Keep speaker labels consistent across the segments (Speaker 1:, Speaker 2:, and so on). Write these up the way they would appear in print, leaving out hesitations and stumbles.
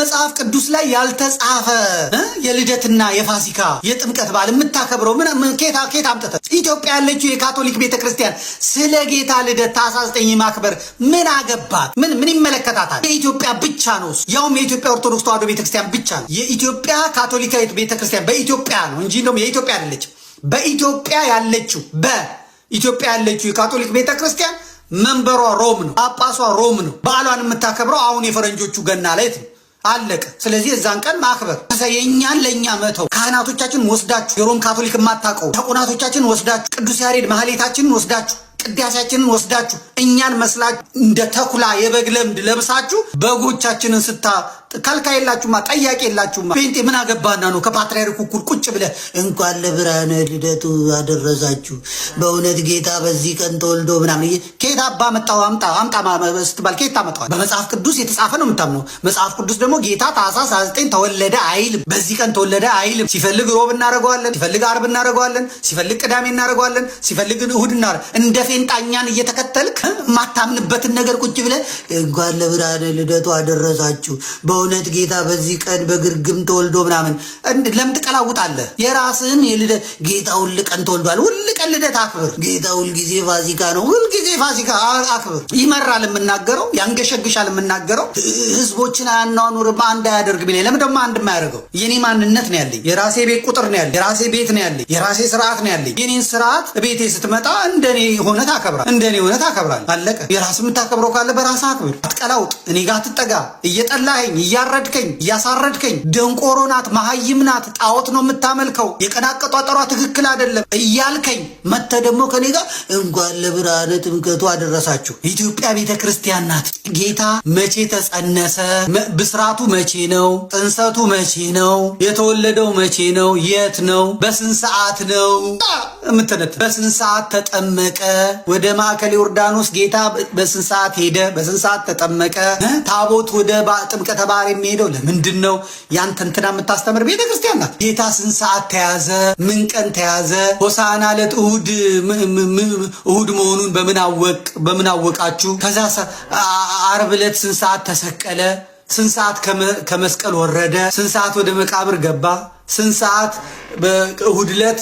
Speaker 1: በመጽሐፍ ቅዱስ ላይ ያልተጻፈ የልደትና የፋሲካ የጥምቀት በዓል የምታከብረው ምን ኬት አምጥተህ? ኢትዮጵያ ያለችው የካቶሊክ ቤተክርስቲያን ስለ ጌታ ልደት ታኅሳስ 9 ማክበር ምን አገባት? ምን ይመለከታታል? የኢትዮጵያ ብቻ ነው፣ ያውም የኢትዮጵያ ኦርቶዶክስ ተዋሕዶ ቤተክርስቲያን ብቻ ነው። የኢትዮጵያ ካቶሊካዊት ቤተክርስቲያን በኢትዮጵያ ነው እንጂ እንደውም የኢትዮጵያ አይደለችም። በኢትዮጵያ ያለችው የካቶሊክ ቤተክርስቲያን መንበሯ ሮም ነው፣ ጳጳሷ ሮም ነው። በዓሏን የምታከብረው አሁን የፈረንጆቹ ገና ላይ ነው። አለቀ። ስለዚህ እዛን ቀን ማክበር የእኛን ለእኛ መተው፣ ካህናቶቻችን ወስዳችሁ፣ የሮም ካቶሊክ የማታውቀው ዲያቆናቶቻችን ወስዳችሁ፣ ቅዱስ ያሬድ ማህሌታችንን ወስዳችሁ፣ ቅዳሴያችንን ወስዳችሁ፣ እኛን መስላችሁ እንደ ተኩላ የበግ ለምድ ለብሳችሁ በጎቻችንን ስታ ከልካይ የላችሁማ፣ ጠያቂ የላችሁማ። ጴንጤ ምን አገባና ነው ከፓትርያርኩ እኩል ቁጭ ብለህ እንኳን ለብርሃነ ልደቱ አደረሳችሁ፣ በእውነት ጌታ በዚህ ቀን ተወልዶ ምናምን፣ ከየት አባ መጣው? አምጣ አምጣ ስትባል ከየት ታመጣዋል? በመጽሐፍ ቅዱስ የተጻፈ ነው የምታምነው። መጽሐፍ ቅዱስ ደግሞ ጌታ ታኅሳስ 29 ተወለደ አይልም። በዚህ ቀን ተወለደ አይልም። ሲፈልግ ሮብ እናደርገዋለን፣ ሲፈልግ አርብ እናደርገዋለን፣ ሲፈልግ ቅዳሜ እናደርገዋለን፣ ሲፈልግ እሁድ እናደርገዋለን። እንደ ፌንጣኛን እየተከተልክ የማታምንበትን ነገር ቁጭ ብለህ እንኳን ለብርሃነ ልደቱ አደረሳችሁ፣ በእውነት ጌታ በዚህ ቀን በግርግም ተወልዶ ምናምን ለምን ትቀላውጣለህ? የራስህን የልደት ጌታ ሁል ቀን ተወልዷል። ሁል ቀን ልደት አክብር። ጌታ ሁል ጊዜ ፋሲካ ነው። ሁል ጊዜ ፋሲካ አክብር። ይመራል የምናገረው፣ ያንገሸግሻል የምናገረው። ህዝቦችን አያኗኑርም፣ አንድ አያደርግ ቢለኝ ለምን ደግሞ አንድ የማያደርገው? የኔ ማንነት ነው ያለኝ። የራሴ ቤት ቁጥር ነው ያለኝ። የራሴ ቤት ነው ያለኝ። የራሴ ስርዓት ነው ያለኝ። የኔን ስርዓት ቤቴ ስትመጣ እንደኔ ሆነ ታከብራል፣ እንደኔ ሆነ ታከብራል። አለቀ። የራስ የምታከብረው ካለ በራስህ አክብር። አትቀላውጥ። እኔ ጋር አትጠጋ። እየጠላኸኝ፣ እያረድከኝ፣ እያሳረድከኝ፣ ደንቆሮ ናት፣ መሀይም ናት፣ ጣዖት ነው የምታመልከው፣ የቀን አቆጣጠሯ ትክክል አይደለም እያልከኝ መተህ ደግሞ ከኔ ጋር እንኳን ለብርሃነ ጥምቀቱ አደረሳችሁ። ኢትዮጵያ ቤተ ክርስቲያን ናት። ጌታ መቼ ተጸነሰ? ብስራቱ መቼ ነው? ጽንሰቱ መቼ ነው? የተወለደው መቼ ነው? የት ነው? በስንት ሰዓት ነው የምትነት? በስንት ሰዓት ተጠመቀ? ወደ ማዕከል ዮርዳኖስ ጌታ በስንት ሰዓት ሄደ? በስንት ሰዓት ተጠመቀ? ታቦት ወደ ጥምቀተ ባህር የሚሄደው ለምንድን ነው? ያንተ እንትና የምታስተምር ቤተ ክርስቲያን ናት። ጌታ ስንት ሰዓት ተያዘ? ምን ቀን ተያዘ? ሆሳዕና ዕለት እሑድ እሑድ መሆኑን በምን አወቃችሁ? ከዛ ዓርብ ዕለት ስንት ሰዓት ተሰቀለ? ስንት ሰዓት ከመስቀል ወረደ? ስንት ሰዓት ወደ መቃብር ገባ? ስንት ሰዓት እሑድ ዕለት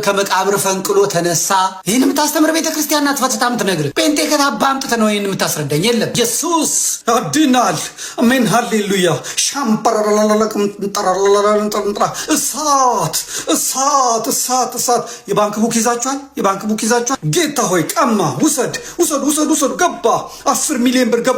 Speaker 1: ከመቃብር ፈንቅሎ ተነሳ? ይህን የምታስተምር ቤተ ክርስቲያን ናት። ፈትታ የምትነግርህ ጴንጤ ከታባ አምጥተህ ነው ይህን የምታስረዳኝ? የለም። ኢየሱስ ያድናል። አሜን፣ ሃሌሉያ። እሳት እሳት እሳት እሳት። የባንክ book ይዛችኋል? የባንክ book ይዛችኋል? ጌታ ሆይ ቀማ፣ ውሰድ፣ ውሰድ፣ ውሰድ፣ ውሰድ። ገባ፣ 10 ሚሊዮን ብር ገባ።